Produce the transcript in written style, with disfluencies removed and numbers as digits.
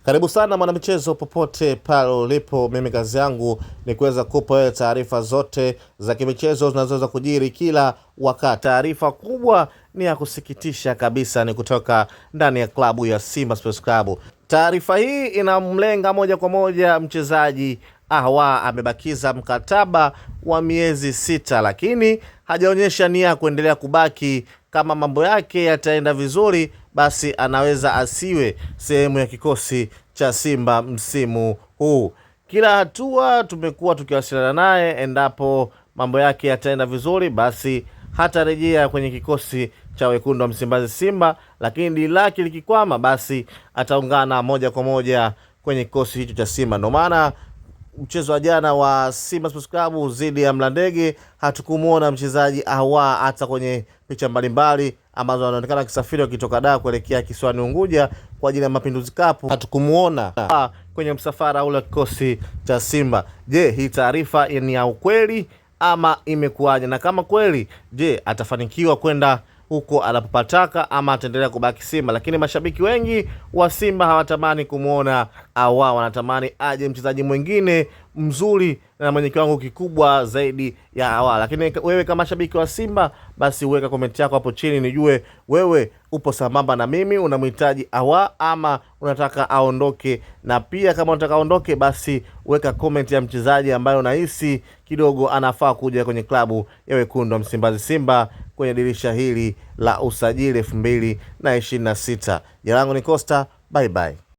Karibu sana mwanamichezo, popote pale ulipo. Mimi kazi yangu ni kuweza kupa wewe taarifa zote za kimichezo zinazoweza kujiri kila wakati. Taarifa kubwa ni ya kusikitisha kabisa, ni kutoka ndani ya klabu ya Simba Sports Club. Taarifa hii inamlenga moja kwa moja mchezaji Ahoua. Amebakiza mkataba wa miezi 6, lakini hajaonyesha nia ya kuendelea kubaki. Kama mambo yake yataenda vizuri, basi anaweza asiwe sehemu ya kikosi cha Simba msimu huu. Kila hatua tumekuwa tukiwasiliana naye, endapo mambo yake yataenda vizuri, basi hatarejea kwenye kikosi cha wekundu wa Msimbazi Simba, lakini dili lake likikwama, basi ataungana moja kwa moja kwenye kikosi hicho cha Simba. Ndio maana mchezo wa jana wa Simba Sports Club dhidi ya Mlandege hatukumuona mchezaji Ahoua hata kwenye picha mbalimbali ambazo anaonekana akisafiri wakitoka Dar kuelekea kisiwani Unguja kwa ajili ya Mapinduzi Cup, hatukumuona kwenye msafara ule wa kikosi cha Simba. Je, hii taarifa ni ya ukweli ama imekuwaje? Na kama kweli, je, atafanikiwa kwenda huko anapopataka ama ataendelea kubaki Simba? Lakini mashabiki wengi wa Simba hawatamani kumuona Ahoua, wanatamani aje mchezaji mwingine mzuri na mwenye kiwango kikubwa zaidi ya Ahoua. Lakini wewe kama shabiki wa Simba, basi weka comment yako hapo chini nijue wewe upo sambamba na mimi, unamhitaji Ahoua ama unataka aondoke. Na pia kama unataka aondoke, basi weka comment ya mchezaji ambaye unahisi kidogo anafaa kuja kwenye klabu ya wekundu wa Msimbazi Simba kwenye dirisha hili la usajili 2026. Jina langu ni Costa, bye bye.